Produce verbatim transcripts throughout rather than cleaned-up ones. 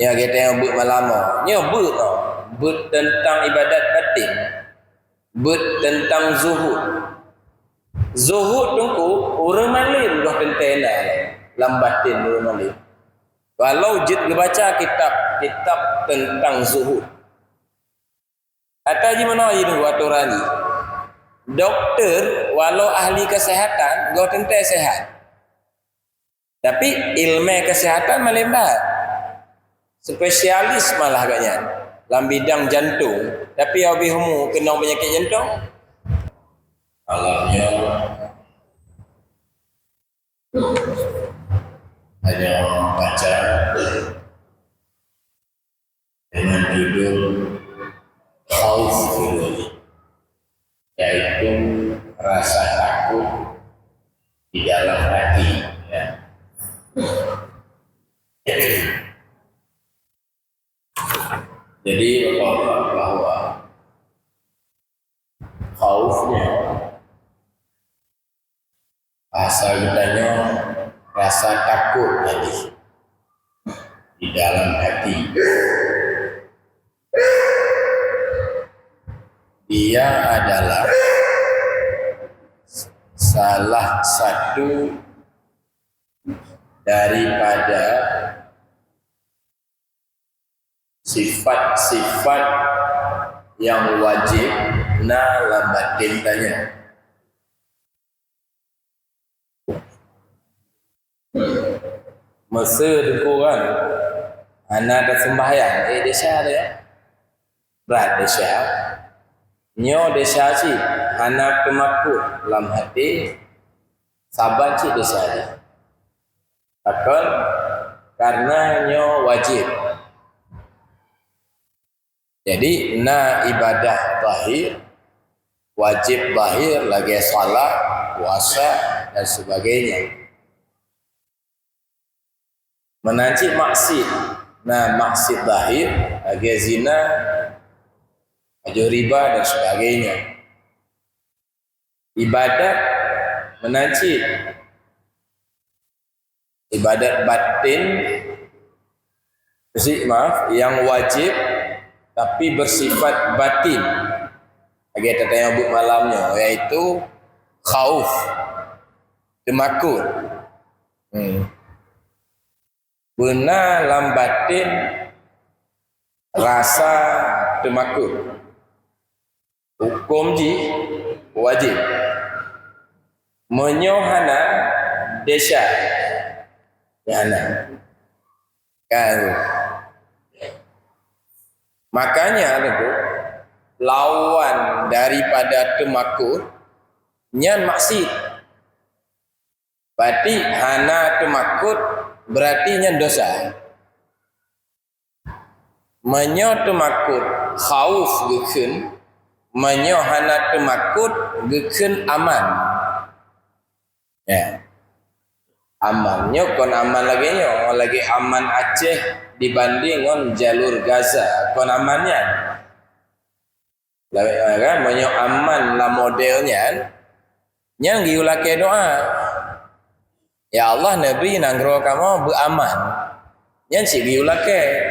Ya, kita yang buat malam, oh. Nyoe buat, oh. Buat tentang ibadat batin. Buet teuntang zuhud. Zuhud teungku, ureuëng malem goh teuntée na lam baten ureuëng malem. Walau jeuet geubaca kitab-kitab teuntang zuhud. Ata jimeunoe jih teungku atoran jih. Doktor, walau ahli kesehatan, goh teuntée sehat. Tapi ileumé kesehatan malem that. Spesialis malah gobnyan lam bidang jantung, tapi habéh umu keunong peunyakét jantung. Malam nyoe hanya baca dengan judul Khauf Ulul, yaitu rasa takut di dalam hati, ya. Jadi, Bapak-bapak, bahwa khaufnya, bahasa geutanyoe rasa takot tadi di dalam hati. Dia adalah salah satu daripada sifat-sifat yang wajib na lam batin tanyoe. Meusé teungku kan hana taseumbahyang, eh, desya dia. Brat desya. Nyoe desya cit hana teumakot lam hati, saban cit desya jih. Pakon? Karena nyoe wajib. Jadi, na ibadah zahir, wajib zahir lagée salat, puasa, dan sebagainya. Meunan cit maksiat, na maksiat zahir, lagée zina, ajoh riba, dan sebagainya. Ibadat meunan cit. Ibadat batin, si, maaf, yang wajib tapi bersifat batin. Lagée tatanyong buet malam nyoe, yaitu khauf, teumakot. Hmm. Beuna lam batin rasa teumakot. Huköm jih wajéb. Meunyoe hana, desya. Nyan hana. Kan. Makanya, teungku, lawan daripada teumakot, nyan maksiat. Berarti hana teumakot, berarti nyan dosa. Meunyoe teumakot, khauf geukheun, meunyoe hana teumakot, geukheun aman. Ya. Aman. Nyoe kon aman lagée nyoe, lagée aman Aceh dibanding ngon jalur Gaza, kon aman nyan. Lagée, kan, meunyoe aman lam model nyan, nyan geuyue lakée doa. Ya Allah, neubri nanggroe kamoe beuaman. Nyan cit geuyue lakée.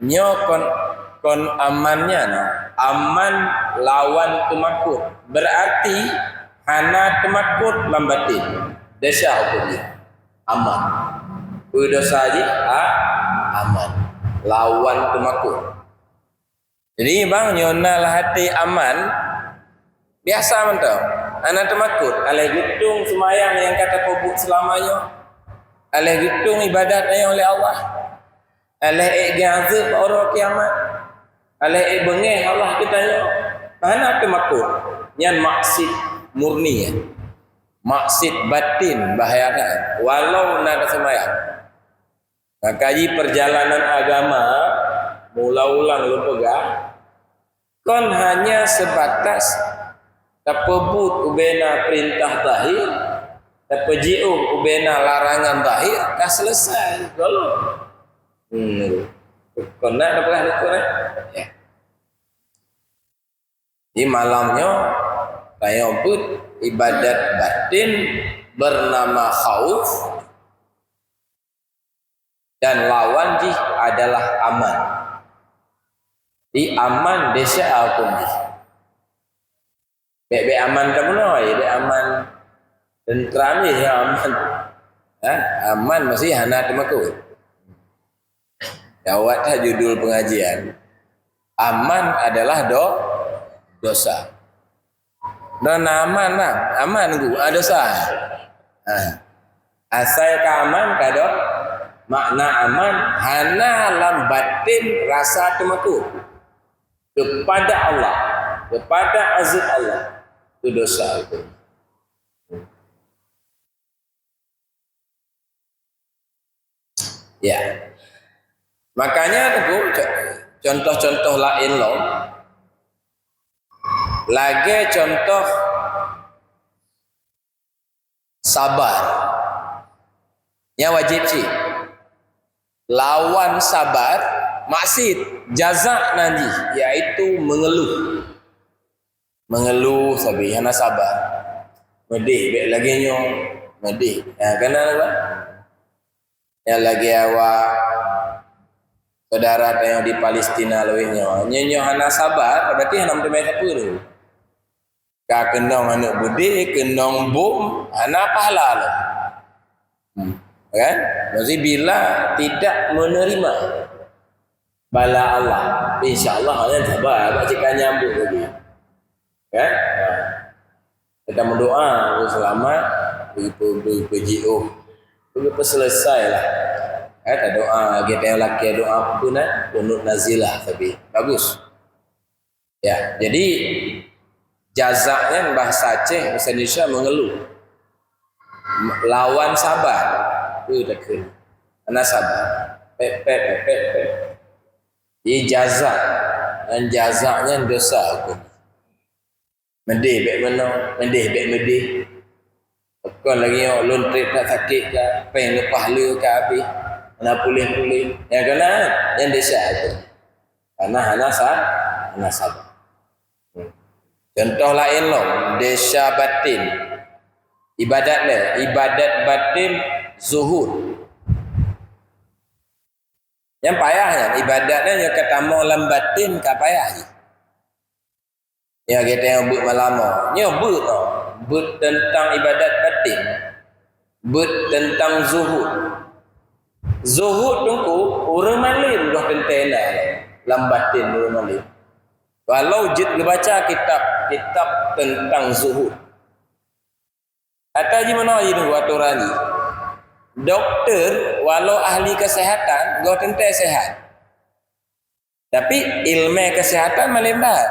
Nyoe kon, kon aman nyan, aman lawan teumakot. Berarti hana teumakot lam batin. Desya huköm jih. Aman. Peue dosa jih? A-, aman. Lawan teumakot. Jadi, bang, nyoe na lam até aman, biasa mantong. Hana teumakot, aléh geutueng seumayang nyang ka tapeubuet seulama nyoe. Aléh geutueng ibadat nyoe lé Allah. Aléh ék geuazeueb uroe kiamat. Aléh ék beungéh Allah geutanyoe. Hana teumakot. Nyan maksiat murni, ya. Maksiat batin bahaya that. Walau na taseumayang. Maka jih peurjalanan agama, mula ulang lôn peugah, kon hanya seubatas tapeubuet ubena peurintah zahir, tapeujiôh ubena larangan zahir, ka seuleusai, gohlom. Hmm. Kon na peugah leuko, eh? Ya. Di malam nyoe, tanyoe buet ibadat batin bernama khauf dan lawan jih adalah aman. Di aman desya huköm jih. Bèk-bèk aman kamoe, ya, bèk aman tentram jih, ya, aman. Ha? Aman masih hana teumakot. Gawat that judul pengajian. Aman adalah do-, dosa. Dan aman lah, aman ku, ah, dosa. Ha. Asai ka aman, ka do-, makna aman, hana lam batin rasa teumakot kepada Allah, kepada azab Allah, itu dosa itu. Ya. Makanya tu, co-, contoh-contoh laén lom, lagèe contoh sabar. Nyan wajéb cit. Lawan sabar, maksiet, jaza nan jih, yaitu mengeluh. Mengeluh sabe, hana sabar. Meudeh bèk lagèe nyoe, meudeh. Ha, kana apa? Nyang lagèe awak saudara tanyoe di Palestina lawét nyoe. Nyoe, nyoe hana sabar, berarti hana meuteumé sapeue tu. Ka keunong aneuk beudé, keunong bom, hana pahala lom. Hmm. Kan? Maksudnya bila tidak menerima bala Allah, insya Allah, nyan sabar, bak cit ka nyambung lagi. Kan? Ha. Kita meudoa, "Oh, selamat, beu-, beu-, beu-, beujiôh, beu-, beuseuleusaih lah." Kan? Kita doa, kita lakèe doa apa nak? Qunut nazilah, tapi bagus. Ya, jadi jaza nyan bahasa Aceh, bahasa Indonesia mengeluh. Lawan sabar. Tu takheun. Hana sabar. Pet, pet, pet, pet, pet. Jadi jaza. Dan jaza nyan dosa huköm. Meudeh bèk meunoe, meudeh bèk meudeh. Kon lagèe nyoe, lôn trép that sakét ka, péng leupah le ka habéh, hana puléh-puléh. Nyang kana, nyan desya tu. Karena hana sa-, hana sabar. Contoh laén lom, desya batin. Ibadat le, ibadat batin zuhud. Nyan payah nyan, ibadat nyan nyang ka tamong lam batin ka payah jih. Ya, kita nyang beuet malam nyoe. Nyoe beuet nyoe. Beuet teuntang ibadat batin. Beuet teuntang zuhud. Zuhud teungku, ureueng malém goh teuntèe na lam batin ureueng malém. Walau jeuet geubaca kitab, kitab teuntang zuhud. Ata jih meunoe jih nunggu atoran jih. Doktor, walau ahli kesehatan, goh teuntèe sehat. Tapi ilmè kesehatan malém that.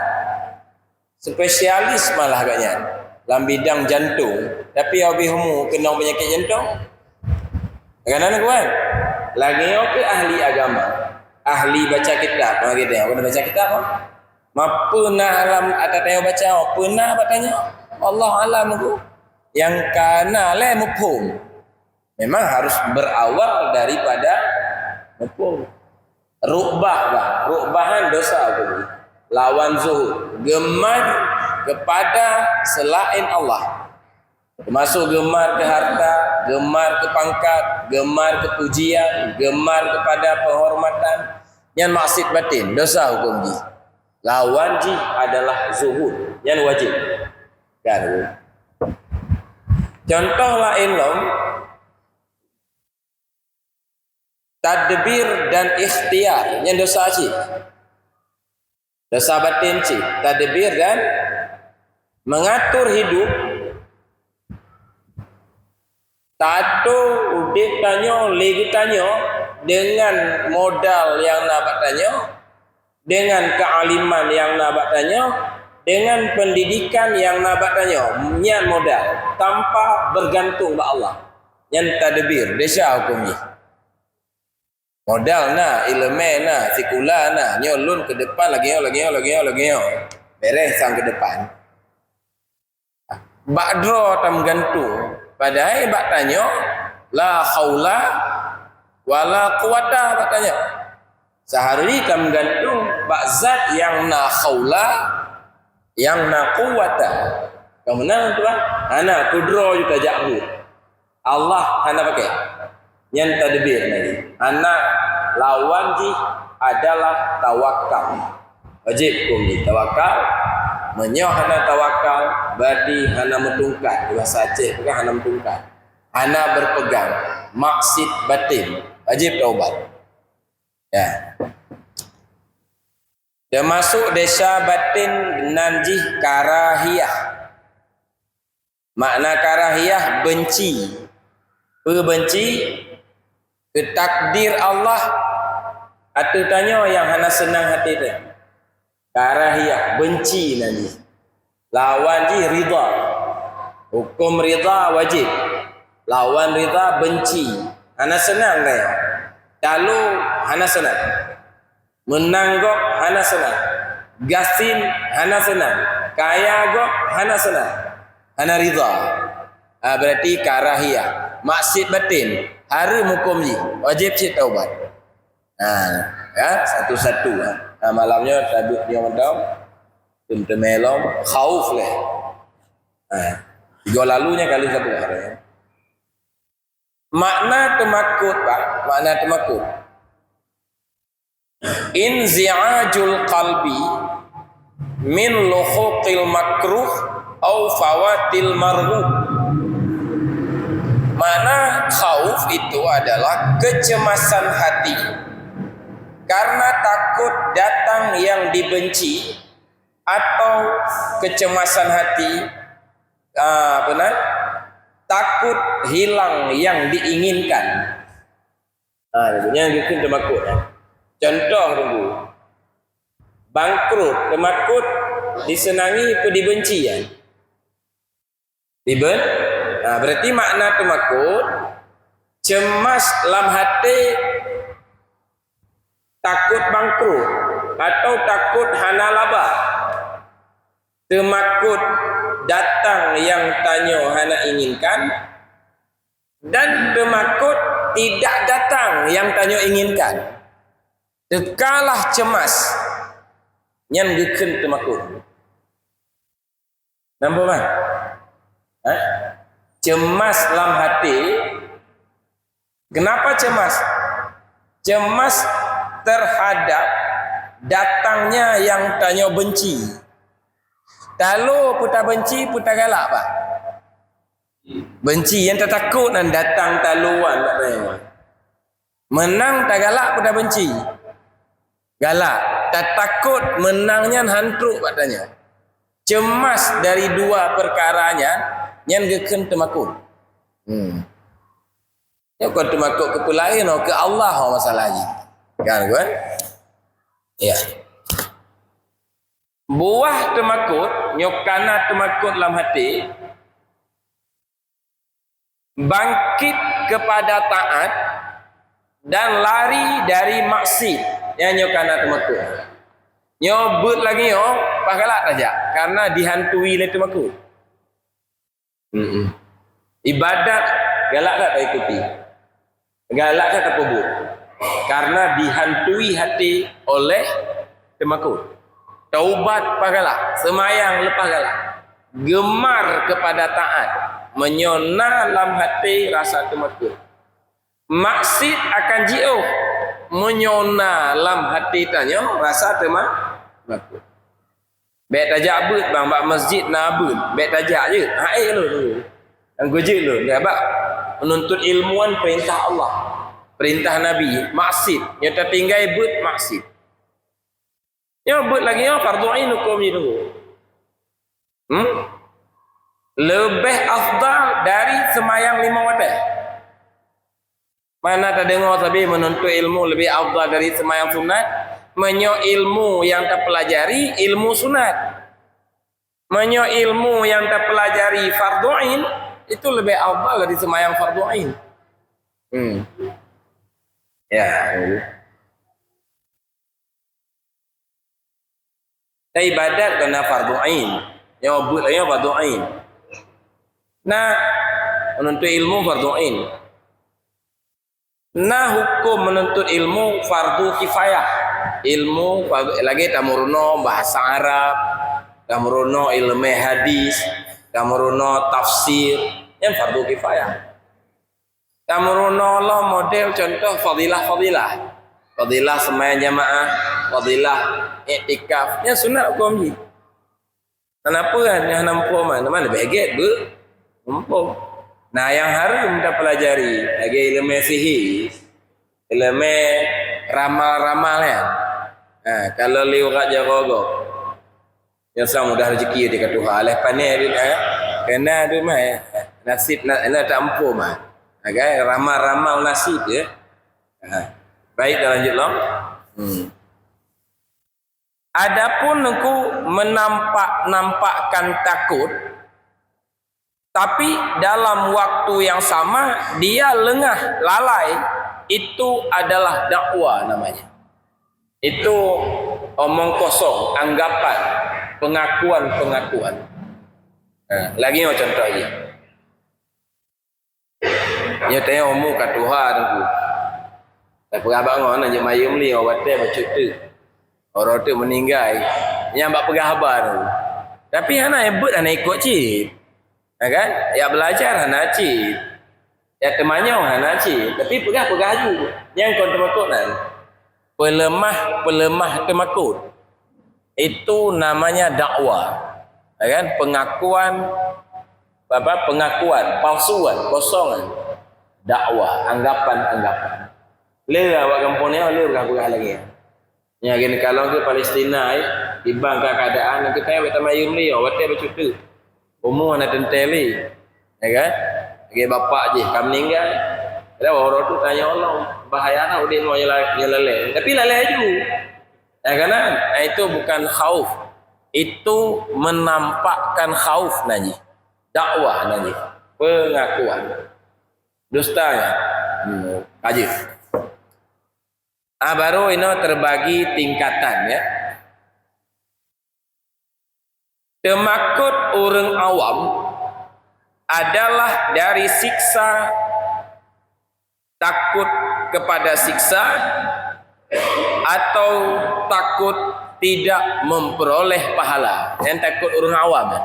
Spesialis malah gobnyan lam bidang jantung, tapi habéh umu keunong peunyakét jantung. Kadang-kadang kan? Lagèe nyoe keu ahli agama, ahli baca kitab, ha, gitu. Apa baca kitab, ha? Ma peue na lam ata tanyoe baca, peue na bak tanyoe? Allah alam ku. Nyang ka na lé muphom. Memang harus berawal daripada muphom. Rukbah, bah. Rukbahan dosa tu. Lawan zuhud. Gemar kepada selain Allah. Termasuk gemar ke harta, gemar ke pangkat, gemar ke pujian, gemar kepada penghormatan. Nyan maksiet batin, dosa huköm jih. Lawan jih adalah zuhud. Nyan wajéb. Kan? Contoh laén lom, tadbir dan ikhtiar. Nyan dosa cit. Dosa batin cit, tadbir dan mengatur hidup, taatur udép tanyoe lé geutanyoe dengan modal nyang na bak tanyoe, dengan kealiman nyang na bak tanyoe, dengan pendidikan nyang na bak tanyoe. Nyan modal, tanpa bergantung bak Allah. Nyan tadbir, desya huköm jih. Modal na, ileumèe na, sikula na, nyoe lôn keu depan lagèe nyoe, lagèe nyoe, lagèe nyoe, lagèe nyoe. Bèrèh sang keu depan. Bak droe tameugantung. Padahai bak tanyoe, la haula Wala quwwata bak tanyoe. Seharusnya tameugantung bak zat nyang na haula, nyang na quwwata. Ka meunan tu lah, hana kudroe ju tajak buet. Allah hana pakai. Nyan tadbir Nabi. Hana, lawan jih adalah tawakal. Wajib huköm jih tawakal. Meunyoe hana tawakal, berarti hana meutungkat. Bahasa Aceh peugah hana meutungkat. Hana berpegang. Maksiat batin. Wajib taubat. Ya. Teumasuk desya batin nan jih karahiyah. Makna karahiyah, benci. Peue benci? Keu takdir Allah ateueh tanyoe nyang hana seunang até teuh. Karahiyah, benci nan jih. Lawan jih ridha. Huköm ridha wajib. Lawan ridha benci. Hana seunang tanyoe. Talo hana seunang. Meunang gob hana seunang. Gasien hana seunang. Kaya gob hana seunang. Hana ridha. Ah, berarti karahiyah. Maksiat batin. Hareuem huköm jih. Wajib cit taubat. Ha, ya, satu-satu. Ha, malam nyoe tabeuet nyoe mantong. Tem-, teumé lom. Khauf lé. Ha, tiga lalu nyan kali satu hari. Makna teumakot, Pak. Makna teumakot. Inzi'ajul qalbi min luhuqil makruh au fawatil marghub. Makna khauf itu adalah kecemasan hati karena takut datang yang dibenci atau kecemasan hati, ah, apa nan? Takut hilang yang diinginkan. Ha, nyan geukheun teumakot. Contoh teungku. Bangkrut, teumakot diseunangi peu dibenci, ya? Diben-, ha, berarti makna teumakot, cemas lam até takot bangkrut atau takot hana laba. Teumakot datang nyang tanyoe hana inginkan, dan teumakot tidak datang nyang tanyoe inginkan. Teukalah cemas, nyan geukheun teumakot. Nampak, man? Ha? Cemas lam até. Kenapa cemas? Cemas terhadap datangnya nyang tanyoe benci. Talo peu tabenci, peu tagalak, Pak? Benci, nyang tatakot nan datang talo wan bak tanyoe. Meunang tagalak peu tabenci? Galak. Tatakot meunang nyan han trok bak tanyoe. Cemas dari dua peukara nyan, nyan geukheun teumakot. Hmm. Nyoe kon teumakot keu peue laén, oh, keu Allah, oh, masalah jih. Kan, kan? Ya. Buah teumakot, nyoe kana teumakot lam até, bangkit kepada taat dan lari dari maksiat. Nyan nyoe kana teumakot. Nyoe beuet lagée nyoe, paih galak tajak, karena dihantui lé teumakot. Mm-mm. Ibadat galak that taikuti. Galak that tapeubuet. Karena dihantui hati oleh teumakot. Taubat paih galak, seumayang leupah galak. Gemar kepada taat, meunyoe na lam hati rasa teumakot. Maksiat akan jiôh, meunyoe na lam hati tanyoe rasa teuma-, teumakot. Bék tajak beuet bang, bak masjid na beuet, bék tajak jeuet. Hai lôn tu. Nyang gujeuet lôn, sabab menuntut ilmu kan perintah Allah, perintah Nabi, maksiat. Nyoe tatinggai beuet maksiat. Nyoe beuet lagée nyoe fardu ain huköm jih tu. Hmm? Leubeh afdal dari seumayang limong watée. Mana tadeungoe sabe menuntut ilmu leubeh afdal dari seumayang sunat? Meunyoe ilmu nyang tapeulajari ilmu sunat. Meunyoe ilmu nyang tapeulajari fardu ain, itu leubeh afdal dari seumayang fardu ain. Hmm. Ya. Ibadat keu na fardu ain. Nyoe beuet nyoe fardu ain. Na, menuntut ilmu fardu ain. Na huköm meununtut ilmu fardu kifayah. Ilmu fardu, lagée tameurunoe bahasa Arab, tameurunoe ileumé hadis, tameurunoe tafsir, nyan fardu kifayah. Tameurunoe lom model contoh fadilah-fadilah. Fadilah seumayang jamaah, fadilah iktikaf, nyan sunat huköm jih. Hana peue nyan, hana muphom, mana leubeh gét beu muphom. Nah, nyang hareuem tapelajari lagée ileumé sihé, ileumé ramal-ramal nyan. Ha, kalau lé urat jaroe gob. Nyang sa mudah rezeki di ka tuha, leh pané di, eh, kena tu mah, eh, nasib na, na tak muphom ah. Ha, kan? Ramal-ramal nasib je. Ha. Baik, dah lanjut lom. Hmm. Adapun engku menampak-nampakkan takut, tapi dalam waktu yang sama dia lengah, lalai, itu adalah dakwa namanya. Itu omong kosong, anggapan, pengakuan-pengakuan. Ha, lagi nyoe contoh lagi. Nyoe teuh umu ka tuha teungku. Tapeugah bak ngon, nyan jeuet mayum li, watée bacut teuk. Uroe teuk meuninggai. Nyan bak peugah haba teungku. Tapi hana, beuet hana ikot cit. Ya kan? Ya belajar hana cit. Ya teumanyong hana cit. Tapi peugah-peugah ju. Nyan kon teumakot nan. Peuleumah-peuleumah teumakot. Itu namanya dakwa. Ya kan? Pengakuan, apa, pengakuan palsuan, kosongan. Dakwa, anggapan-anggapan. Le awak gampông nyoe le peugah-peugah lagée nyan. Nyan geukalon keu Palestina, eh, dibang ka keadaan, kita yang tamayum li, watée bacut teuk. Umu hana teuntée lé. Ya kan? Lagée bapak jih ka meuninggai. Padahai uroe tu tanyong lom, bahaya na udeb nyoe nyela-, nyelalée. Tapi lalée ju. Ya kan? Nah, itu bukan khauf. Itu menampakkan khauf nan jih. Dakwah nan jih. Pengakuan. Dusta nyan. Hmm, ka jeuet. Ah, baru inoe terbagi tingkatan, ya. Teumakot ureuëng awam adalah dari siksa, takut kepada siksa, atau takut tidak memperoleh pahala. Nyang takot ureuëng awam, ya.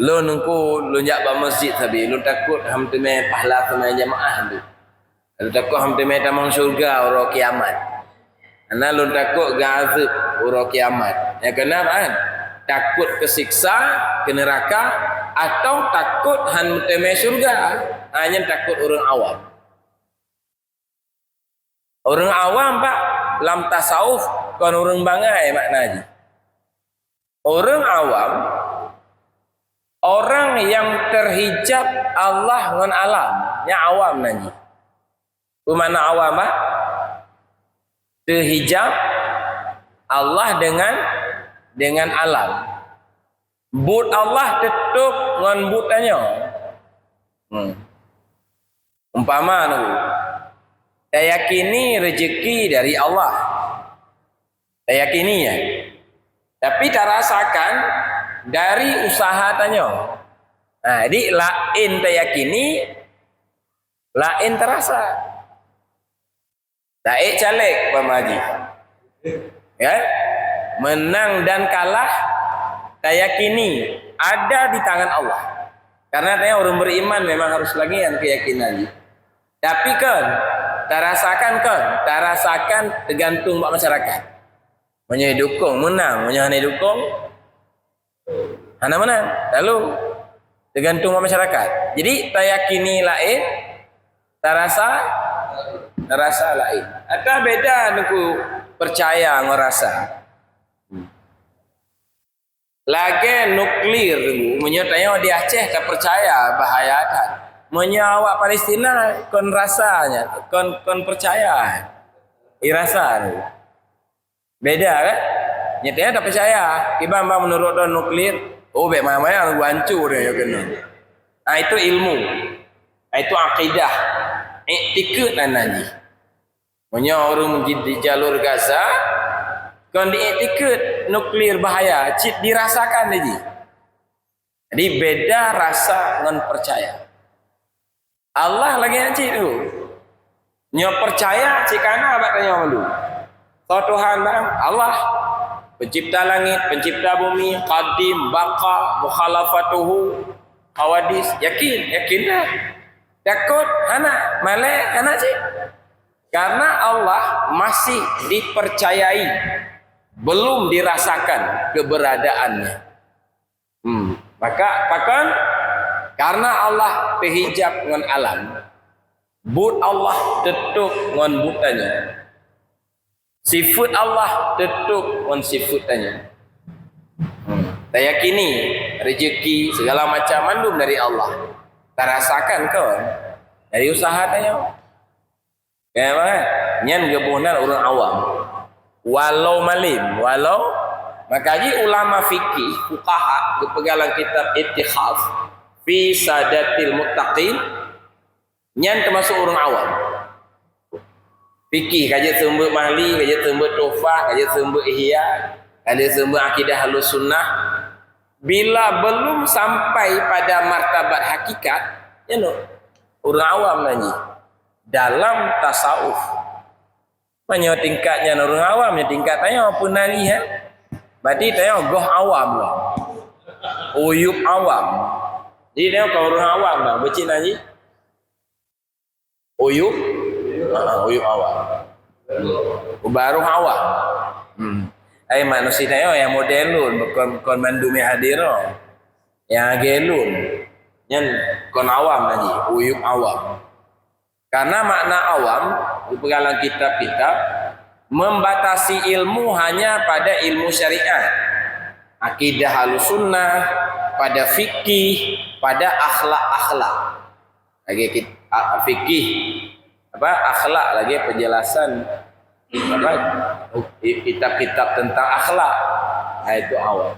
Lôn engku, lôn jak bak meuseujid sabe, lôn takot han teumé pahala seumayang jamaah tu. Lôn takot han teumé tamong syeuruga uroe kiamat. Karena lôn takot geuazeueb uroe kiamat. Nyang keunan, takot keu siksa, keu neuraka, atau takot han teumé syeuruga. Ha, nyan takot ureuëng awam. Ureuëng awam bak lam tasawuf kon ureuëng bangai makna jih. Ureuëng awam, orang yang terhijab Allah ngon alam, nyan awam nan jih. Peue makna awam, bah? Teuhijab Allah dengan, dengan alam. Buet Allah teutôp ngon buet tanyoe. Hmm. Umpama tu, tayakini rezeki dari Allah. Tayakini, ya. Tapi tarasakan dari usaha tanyoe. Nah, jadi laén tayakini, laén tarasa. Taék caleg, Pak Haji. Ya? Menang dan kalah, tayakini ada di tangan Allah. Karena tanya orang beriman memang harus lagi yang keyakinan. Tapi kan, tarasakan kan, tarasakan tergantung bak masyarakat. Meunyoe dukung, menang. Meunyoe hana dukung, hana menang. Lalu, tergantung bak masyarakat. Jadi, tayakini laén, tarasa, tarasa laén. Atawa beda nuku percaya ngon rasa. Lagée nuklir, meunyoe tanyoe di Aceh ka percaya bahaya that. Meunyoe awak Palestina kon rasa nyan, kon, kon percaya. Irasa tu. Beda kan? Nyatanya tak percaya. Kiban bang menurut don nuklir, oh, bek maya-maya lagu hancur dia kena. Ah, itu ilmu. Ah, itu akidah. Iktikad nan jih. Meunyoe ureuëng di, di jalur Gaza, kon di iktikad nuklir bahaya, cit dirasakan lagi. Jadi beda rasa ngon percaya. Allah lagi nyan cit tu. Nyoe peucaya cit kana bak tanyoe mandum. Soe Tuhan barang? Allah. Pencipta langit, pencipta bumi, qadim, baqa, mukhalafatuhu, hawadis. Yakin, yakin dah. Takut? Hana. Malée? Hana cit. Karena Allah masih dipercayai, belum dirasakan keberadaannya. Hmm. Maka pakon? Karena Allah teuhijab ngon alam. Buet Allah teutup ngon buet tanyoe. Sifeuet Allah teutup ngon sifeuet tanyoe. Hmm. Tayakini rezeki segala macam mandum dari Allah. Tarasakan kon dari usaha tanyoe. Ya, kan? Nyan geuboh nan ureuëng awam. Walau malem, walau, maka jih ulama fikih, fuqaha, geupeugah lam kitab Ittikhaf fi Sadatil Muttaqin, nyan teumasuk ureuëng awam. Fikih, ka jeuet seumeubeuet Mahli, ka jeuet seumeubeuet Tuhfah, ka jeuet seumeubeuet Ihya, ka jeuet seumeubeuet Akidah Ahlus Sunnah. Bila belum sampai pada martabat hakikat, nyan ureuëng awam nan jih. Dalam tasawuf. Meunyoe tingkat nyan ureuëng awam, nyan tingkat tanyoe pun nari, ha? Berarti tanyoe goh awam lah. Uyup awam. Jadi tanyoe kon ureuëng awam lah, beucit nari. Uyup? Ha, uyup awam. Hmm. Baru awam. Hmm. Ai manusia tanyoe nyang model lôn, kon, kon mandum nyang hadir, oh. Nyang agée lôn. Nyan kon awam nari, uyup awam. Karena makna awam, dipeugah lam kitab-kitab, membatasi ilmu hanya pada ilmu syariat, akidah Ahlussunnah, pada fikih, pada akhlak-akhlak. Lagi kit-, a-, fikih, apa, akhlak, lagi penjelasan, apa, kitab-kitab tentang akhlak. Nah, itu awam.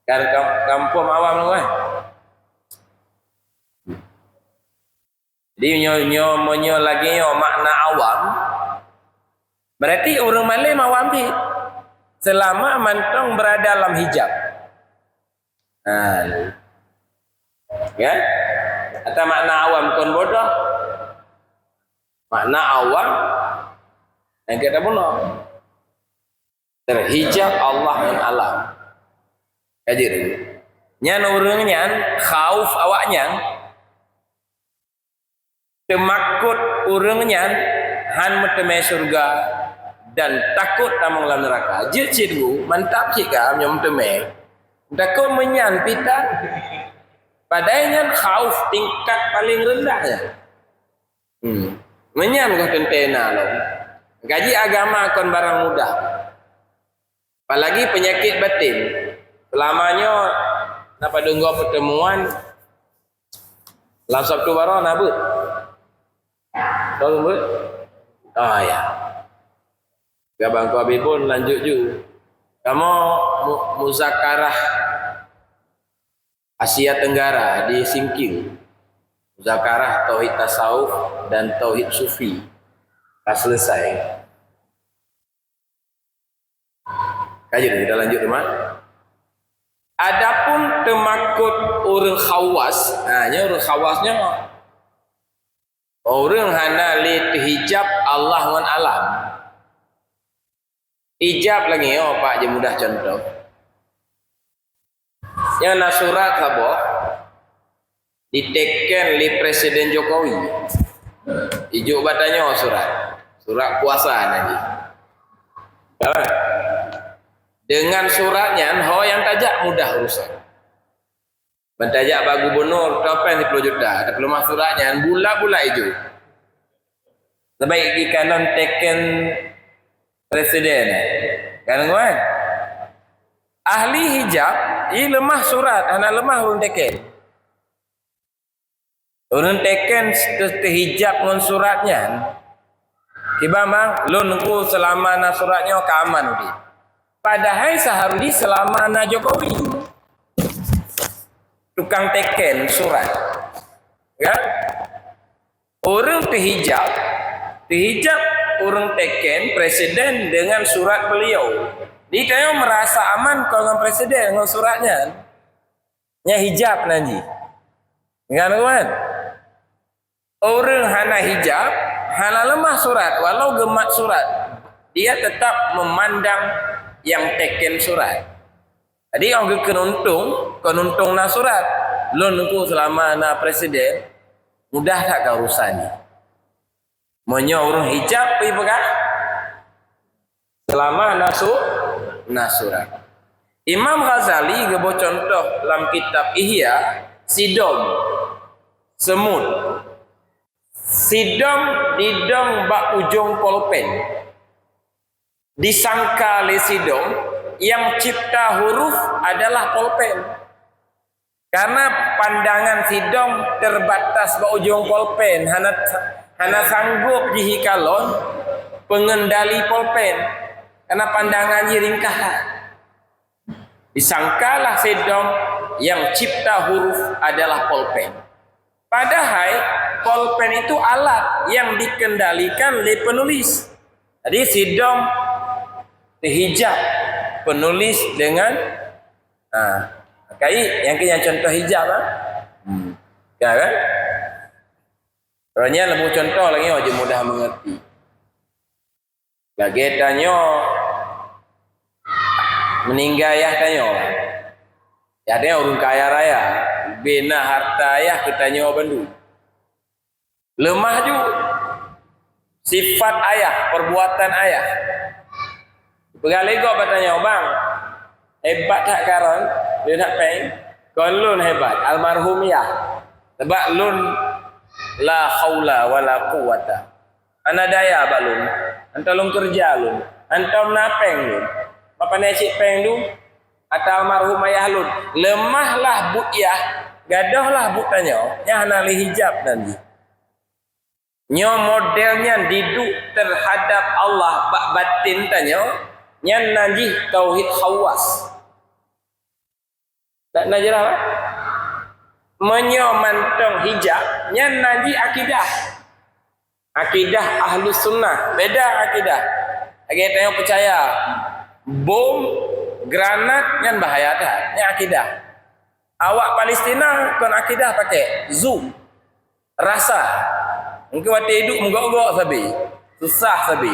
Kan kam-, kampung awam tu kan? Jadi nyoe, nyoe, meunyoe lagée nyoe makna awam, berarti ureuëng malem awam cit. Selama mantong berada dalam hijab. Ha. Kan? Atau makna awam kon bodoh. Makna awam nyang kita bunoe. Teuhijab Allah ngon alam. Ka jeuet. Nyan ureuëng nyan khauf awaknyan. Teumakot ureuëng nyan hán meuteumé syeuruga dan takot tamong lam neuraka. Jeuet cit bu, mantap cit ka meunyoe meuteumé. Takot meunyan pih tan. Padahai nyan khauf tingkat paléng reundah nyan. Hmm. Meunyan goh teuntée na lom. Ka jih agama kon barang mudah. Apalagi penyakit batin. Selama nyoe na padub goe pertemuan lam Sabtu baroe na beuet. Tahu beuet? Ah, ya. Gabang ku Habibun lanjut ju. Kamoe mu-, muzakarah Asia Tenggara di Singkil. Muzakarah tauhid tasawuf dan tauhid sufi ka selesai. Ka jeuet, kita lanjut teuma. Adapun teumakot ureuëng khawas, ha, nyoe ureuëng khawas nyoe ureuëng hana lé teuhijab Allah ngon alam. Ijab lagée nyoe, Pak, jeuet mudah contoh. Nyan na surat saboh diteken lé Presiden Jokowi. Ijok bak tanyoe surat. Surat kuasa na jih. Dengan surat nyan, ho nyang tajak mudah urusan. Ban tajak bak gubernur, topeng siploh juta, tapi leumah surat nyan bulat-bulat ijo. Sabab ikalon teken presiden, kan, kan? Ahli hijab, i leumah surat, hana leumah ureuëng teken. Ureuëng teken teu-, teuhijab ngon surat nyan. Kiban bang, lôn nunggu seulama na surat nyoe ka aman udeb. Padahai seharusnya seulama na Jokowi. Tukang teken surat. Ya? Ureuëng teuhijab, teuhijab ureuëng teken presiden dengan surat beliau. Di tanyoe merasa aman kon ngon presiden ngon surat nyan. Nya hijab nan jih. Ngan kan? Ureuëng hana hijab, Hana leumah surat, walau geumat surat, dia tetap memandang yang teken surat. Jadi, oh, geukeununtung, keununtung na surat. Lôn Teungku selama na presiden, mudah that ka urusan nyoe. Meunyoe ureuëng hijab, pi peugah, selama na su-, na surat. Imam Ghazali geuboh contoh lam kitab Ihya, sidom, semut. Sidom didong bak ujong polpen. Disangka lé sidom nyang cipta huruf adalah polpen. Karena pandangan sidom terbatas bak ujong polpen, hana, hana sanggup jih kalon pengendali polpen. Karena pandangan jih ringkah. Disangkalah sidom nyang cipta huruf adalah polpen. Padahai polpen itu alat yang dikendalikan lé penulis. Jadi sidom hijab penulis dengan, ha, kai, nyang keu nyang contoh hijab, ha. Hmm. Ya kan? Roh nyan leumo contoh lagi, oh, je mudah mengerti. Lagée tanyoe meuninggai yah tanyoe. Yah tanyoe ureuëng kaya raya, bina harta yah keu tanyoe bandum. Leumah ju sifat ayah, perbuatan ayah. Peugah lé gob bak tanyoe, "Bang, hebat that karon, lôn that péng." "Kon lôn hebat, almarhum yah. Sebab lôn la haula wala quwwata." Hana daya bak lôn, hantom lôn keureuja lôn, hantom na péng lôn. Mapana cit péng lôn? Ata almarhum ayah lôn. Leumahlah buet yah, gadôhlah buet tanyoe, nyan hana lé hijab nan jih. Nyoe model nyan diduek terhadap Allah bak batin tanyoe, nyan nan jih tauhid khawas. Tak na jeulaih, bah? Meunyoe mantong hijab, nyan nan jih akidah. Akidah Ahlus Sunnah, beda akidah. Lagée tanyoe peucaya, bom, granat, nyan bahaya that. Nyan akidah. Awak Palestina kon akidah pakai zoom. Rasa. Mungkin watée idup meugok-gok sabe, susah sabe.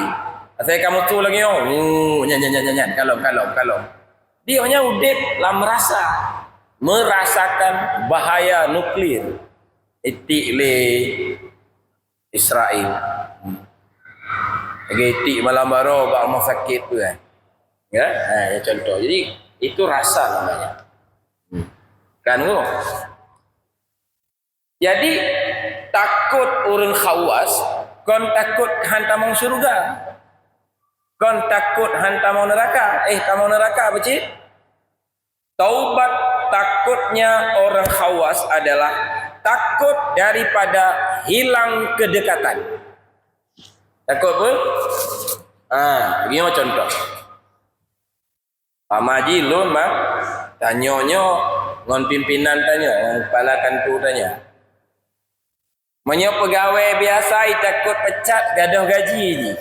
Asai kamoe tu lagi, oh, nyan, nyan, nyan, nyan, nyan, kalom, kalom, kalom. Dia hanya udeb lam rasa, merasakan bahaya nuklir. Itik lé Israel. Hmm. Lagi itik malam baroe bak rumah sakit tu, kan. Ya, ha, ya contoh. Jadi, itu rasa namanya. Hmm. Kan tu? Jadi, takot ureuëng khawas, kon takot han tamong syurga. Kon takot han tamong neuraka. Eh, tamong neuraka, beucit? Taubat takotnya orang khawas adalah takot daripada hilang kedekatan. Takot apa? Ah, ha, gini contoh. Pamaji lôn, bah, tanyoe nyoe ngon pimpinan tanyoe, ngon kepala kantor tanyoe. Meunyoe peugawée biasa, itakot pecat gadôh gaji jih.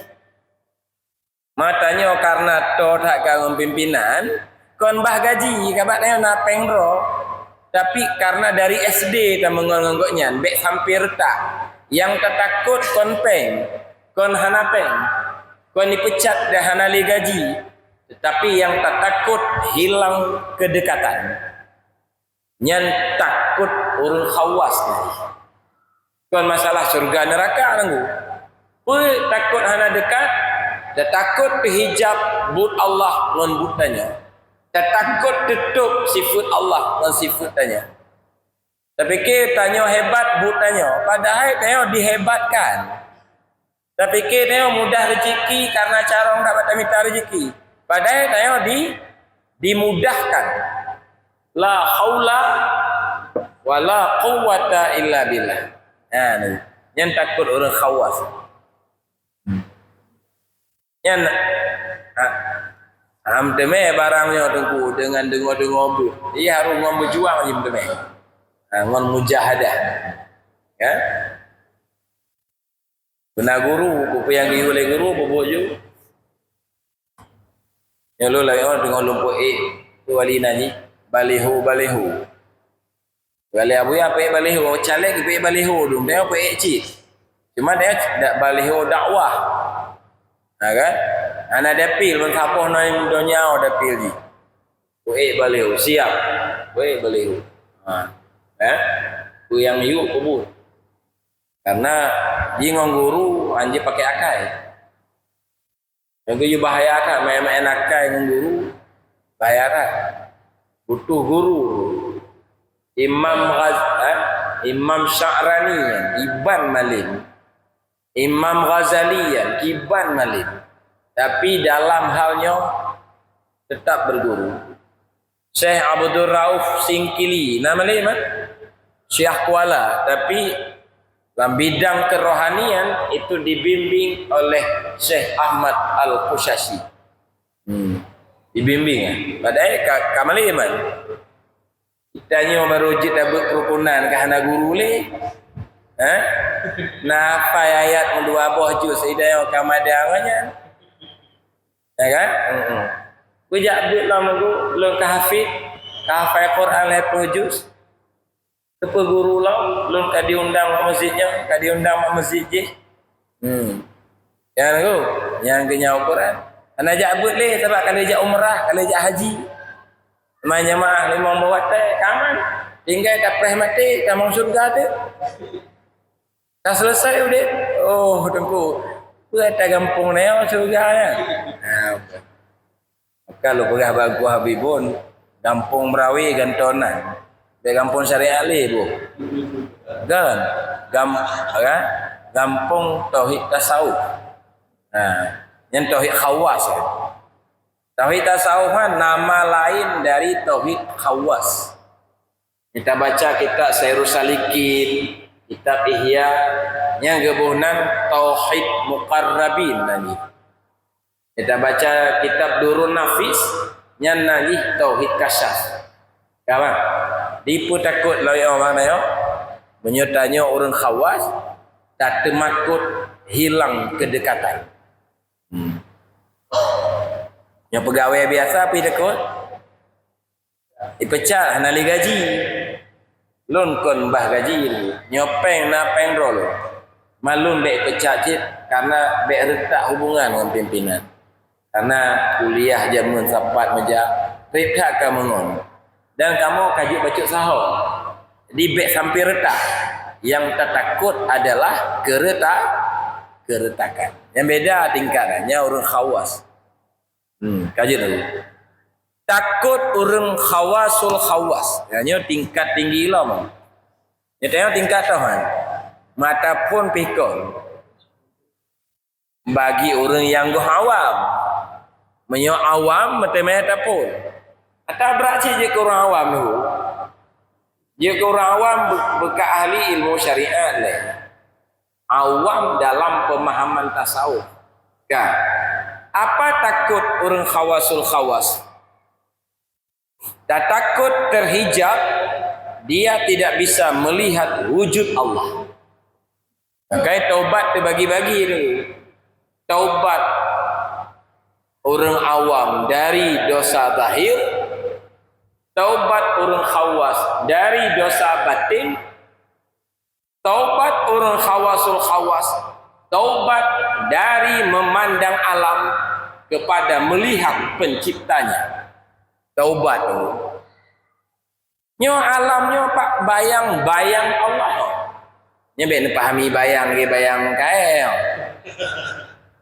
Ma tanyoe karena toe that ka ngon pimpinan, kon bah gaji, kabak tanyoe na péng droe. Tapi karena dari S D tameungon ngon gobnyan, bék sampai retak. Nyang tatakot kon péng, kon hana péng, kon ipecat dan hana lé gaji. Tetapi nyang tatakot hilang kedekatan. Nyan takot ureuëng khawas nyan. Kon masalah syurga neuraka nanggu. Peue takot hana dekat? Tatakot teuhijab buet Allah ngon buet tanyoe. Tatakot teutôb sifeuet Allah ngon sifeuet tanyoe. Tapike tanyoe hebat buet tanyoe, padahai tanyoe dihebatkan. Tapike tanyoe mudah rezeki karena carông that bak tamita rezeki. Padahai tanyoe di, dimudahkan. La haula wala quwwata illa billah. Ha, ni. Nyan takot ureuëng khawas. Nyan, ha, ha, meuteumé barang nyoe Teungku dengan deungoe-deungoe beuh. Jadi harôh ngon beujuang jih meuteumé. Ha, ngon mujahadah. Ya. Beuna guru, peue nyang geuyue lé guru, peubuet ju. Nyoe lôn lagée nyoe teungoh lôn peuék, peue wali nan jih, baliho-baliho. Wali Abuya peuék baliho, caleg peuék baliho dum, tanyoe peuék cit. Cuma dia dak baliho dakwah. Ha kan? Hana dapil, ban saboh na donya dapil jih. Buet baliho, siap. Buet baliho. Ha. Eh? Peue nyang yue peubuet. Karena jih ngon guru, han jeuet pakai akai. Nyang geuyue bahaya that, maén-maén akai ngon guru, bahaya that. Butuh guru. Imam Ghaz-, eh? Imam Sya'rani, iban malem. Imam Ghazali, iban malem. Tapi dalam hal nyoe, tetap berguru. Syekh Abdul Rauf Singkili, na malem, eh? Syekh Kuala, tapi lam bidang kerohanian itu dibimbing oleh Syekh Ahmad Al-Qusyasyi. Hmm. Dibimbing, eh? Padahai ka, ka malem, eh? Kita nyoe baru jeuet tabeuet kerukunan ka hana guru lé. Ha? Na hafai ayat meudua boh juz, ida nyoe ka madang nyan. Ya kan? Heeh. Kujak beuet lom guru, lôn ka hafid, ka hafai Quran lhèe ploh juz. Teupeu guru lom, lôn ka diundang bak masjid nyoe, ka diundang bak masjid jih. Hmm. Nyang tu, nyang keu nyan ukuran. Hana jak beuet lé, sabab ka lheueh jak umrah, ka lheueh jak haji. Teuma jamaah limong boh watèe, ka aman. Tinggai tapreh maté, tamong syeuruga teuk. Ka seuleusoe udép. Oh, Teungku, peue ata gampông nyoe syeuruga nyan? Ha, beutôi. Maka lôn peugah bak Teungku Habibon, gampông Meurawe gantoe nan. Bèk gampông syariat lé boh. Kan? Gam-, kan? Gampông tauhid tasawuf. Ha, nyan tauhid khawas. Tauhid tasawuf kan nama lain dari tauhid khawas. Kita baca kitab Sairus Salikin, kitab Ihya, nyang geuboh nan tauhid muqarrabin nan jih. Kita baca kitab Durun Nafis, nyan nan jih tauhid kasyaf. Ka bah? Dipeutakot lawét awak nyoe, meunyoe tanyoe ureueng khawas, tateumakot hilang keudekatan. Hmm. Nyoe peugawée biasa pih takot. Ipecat hana lé gaji. Lôn kon bah gaji lé. Nyoe péng na péng droe lôn. Malum bèk ipecat cit karena bèk reutak hubungan ngon pimpinan. Karena kuliah jameun sapat meujak, rhit that ka meungon. Dan kamoe ka jeuet bacut saho. Jadi bèk sampai reutak. Nyang tatakot adalah keureuta-, keuretakan. Nyang beda tingkat, nyan ureueng khawas. Hmm, ka jeuet laju. Takot ureueng khawasul khawas. Nyan nyoe tingkat tinggi lom. Nyoe teuh tingkat toh kan. Mata phon pih kon. Bagi ureueng nyang goh awam. Meunyoe awam, meuteumé tapon. Ata brat cit jeuet keu ureueng awam dulu. Jeuet keu ureueng awam beu-, beuka ahli ilmu syariat lé. Awam dalam pemahaman tasawuf. Ka. Apa takot ureueng khawasul khawas? Tatakot terhijab, dia tidak bisa melihat wujud Allah. Makanya taubat terbagi-bagi tu. Taubat ureueng awam dari dosa zahir, taubat ureueng khawas dari dosa batin, taubat ureueng khawasul khawas, taubat dari memandang alam kepada melihat penciptanya. Taubat tu. Nyoe alam nyoe pak bayang-bayang Allah. Nyoe bèk neupahami bayang lagèe bayang kayèe.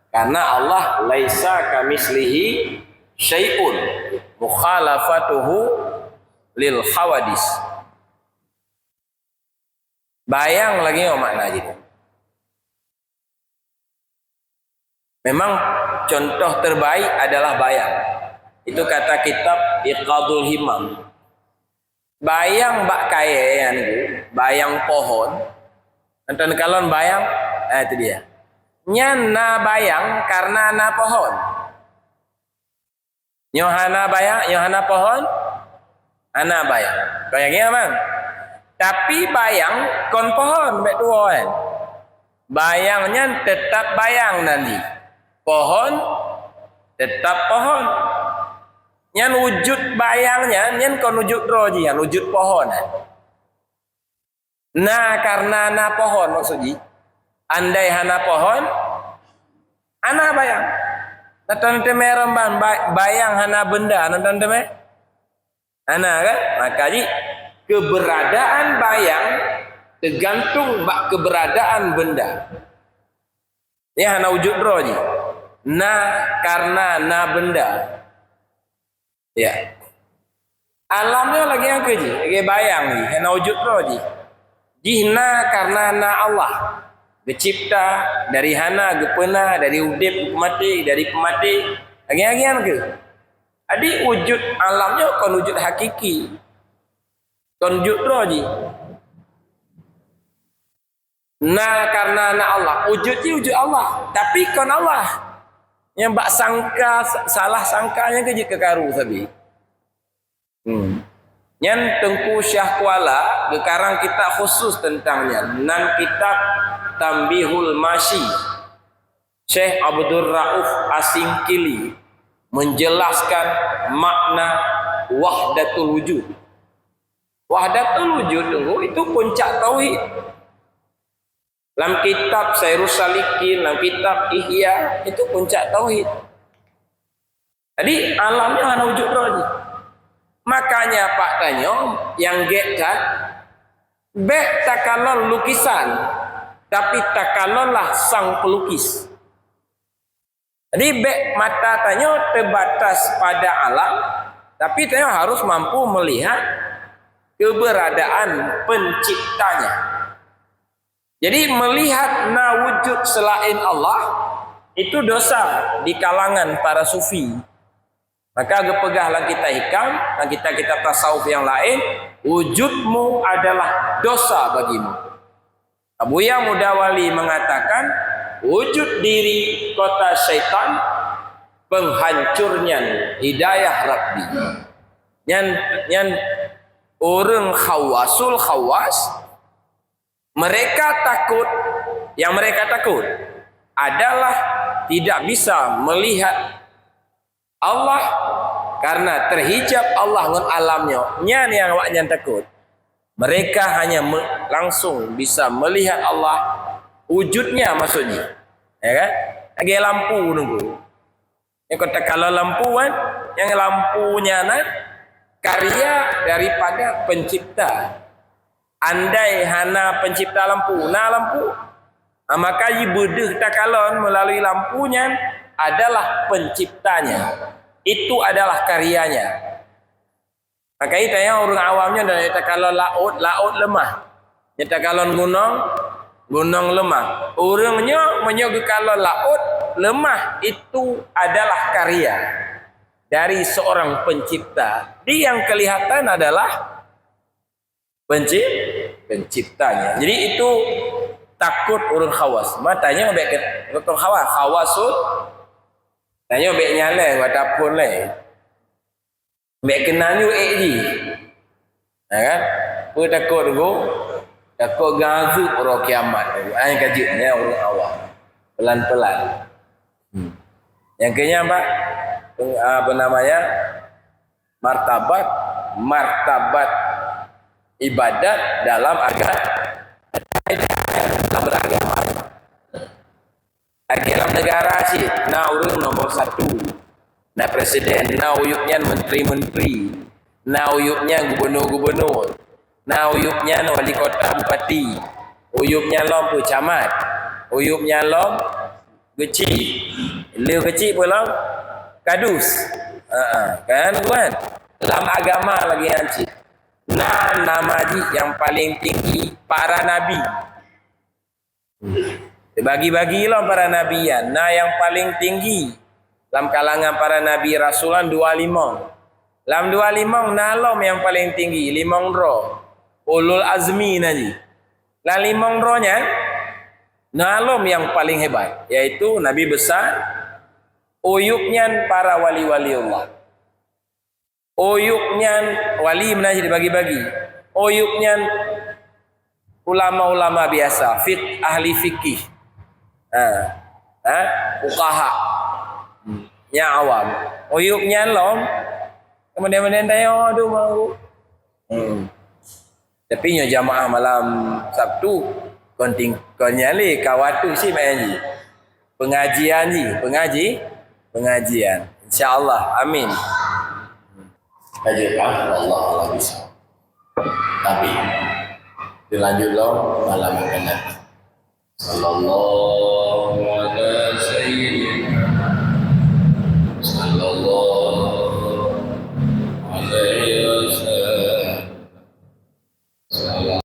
Karena Allah laisa kamitslihi syai'un mukhalafatuhu lil hawadis. Bayang lagèe nyoe makna jih. Memang contoh terbaik adalah bayang. Itu kata kitab Iqadul Himam. Bayang bak kayèe nyan tu, bayang pohon. Nonton kalon bayang, ah, itu dia. Nyan na bayang karena na pohon. Nyoe hana bayang, nyoe hana pohon, hana bayang. Bayang ya, Bang? Tapi bayang kon pohon, bèk tuwoe kan. Bayang nyan tetap bayang nanti. Pohon tetap pohon. Nyan wujud bayang nyan, nyan kon wujud droe jih, nyan wujud pohon kan. Na karena na pohon maksud jih. Andai hana pohon, hana bayang. Na tan teumé ramban ba-, bayang hana benda, na tan teumé? Hana kan? Maka jih, keberadaan bayang teugantung bak keberadaan benda. Nyan hana wujud droe jih. Na karena na benda. Ya. Alam nyoe lagèe nyang keu jih, lagèe bayang jih, hana wujud droe jih. Jih na karena na Allah. Geucipta dari hana, geupeuna, dari udép, geumaté, dari peumaté. Lagèe-lagèe nyang keu. Jadi wujud alam nyoe kon wujud hakiki. Kon wujud droe jih. Na karena na Allah. Wujud jih wujud Allah. Tapi kon Allah. Nyang bak sangka, salah sangka nyan keu jeuet keu karu sabe. Hmm. Nyan Teungku Syah Kuala geukarang kitab khusus teuntang nyan. Nan kitab Tanbihul Masyi. Syekh Abdul Rauf Asingkili menjelaskan makna wahdatul wujud. Wahdatul wujud tu itu puncak tauhid. Lam kitab Sairus Salikin, lam kitab Ihya, itu puncak tauhid. Jadi, alam nyoe hana wujud droe jih. Makanya, Pak, tanyoe nyang gét that, bèk takalon lukisan, tapi takalonlah sang pelukis. Jadi, bèk mata tanyoe terbatas pada alam, tapi tanyoe harus mampu melihat keberadaan penciptanya. Jadi, melihat na wujud selain Allah, itu dosa di kalangan para sufi. Maka geupeugah lam kitab Hikam, lam kitab-kitab tasawuf nyang laén, "Wujudmu adalah dosa bagimu." Abuya Muda Wali mengatakan, "Wujud diri kota syaitan, penghancurnya hidayah Rabbi." Nyan, nyan ureueng khawasul khawas, mereka takut, yang mereka takut adalah tidak bisa melihat Allah, karena terhijab Allah ngon alam nyoe. Nyan nyang awaknyan takut. Mereka hanya me-, langsung bisa melihat Allah wujudnya, maksudnya. Ya kan? Lagèe lampu nunggu. Nyang kota kalau lampu kan, nyang lampu nyan na karya daripada pencipta. Andai hana pencipta lampu, na lampu? Ha, maka jibeudeuh takalon melalui lampu nyan adalah penciptanya. Itu adalah karyanya. Maka itu nyang ureueng awam nyoe dan takalon laôt, laôt leumah. Nyang takalon gunong, gunong leumah. Ureueng nyoe meunyoe geukalon laôt leumah, itu adalah karya dari seorang pencipta. Di yang kelihatan adalah Penci-, penciptanya. Jadi itu takut ureueng khawas. Makanya bèk ke-, ureueng khawas, khawasul. Tanyoe bèk nyalai watapun lé. Bèk keunan ju ék jih. Ya kan? Peue takot tu? Takot gazub uroe kiamat. Ai ka jeuet nyan ureueng awam. Pelan-pelan. Hmm. Yang kenyang apa? Peng-, apa namanya? Martabat, martabat ibadat dalam aga-, dalam beragama. Lagèe lam negara cit, na ureueng nombor satu. Na presiden, na uyup nyan menteri-menteri, na uyup nyan gubernur-gubernur, na uyup nyan wali kota, bupati, uyup nyan lom peucamat, uyup nyan lom geuchik. Lheuh geuchik peue lom? Kadus. Ha, kan, tuan? Lam agama lagèe nyan cit. Na nama jih nyang paleng tinggi para nabi. Teubagi-bagi lom para nabi nyan. Na nyang paleng tinggi lam kalangan para nabi rasul nyan dua limong. Lam dua limong na lom nyang paleng tinggi, limong droe. Ulul azmi na jih. Lam limong droe nyan, na lom nyang paleng hebat, yaitu nabi besar, uyup nyan para wali-wali Allah. Uyup nyan wali meunan jih dibagi-bagi. Uyup nyan ulama-ulama biasa, fik-, ahli fikih. Ha. Ha? Fuqaha. Hmm. Nyang awam. Uyup nyan lom, kemudian-kemudian tanya, "Aduh, mau." Hmm. Tapi nyoe jamaah malam Sabtu, Kon ting-, kon nyan lé, ka watèe si main ji. Pengajian ji, pengaji, pengajian. Insya Allah. Amin. Aja kah Allah Allah bisa. Tapi dilanjut lo malam akan datang. Sallallahu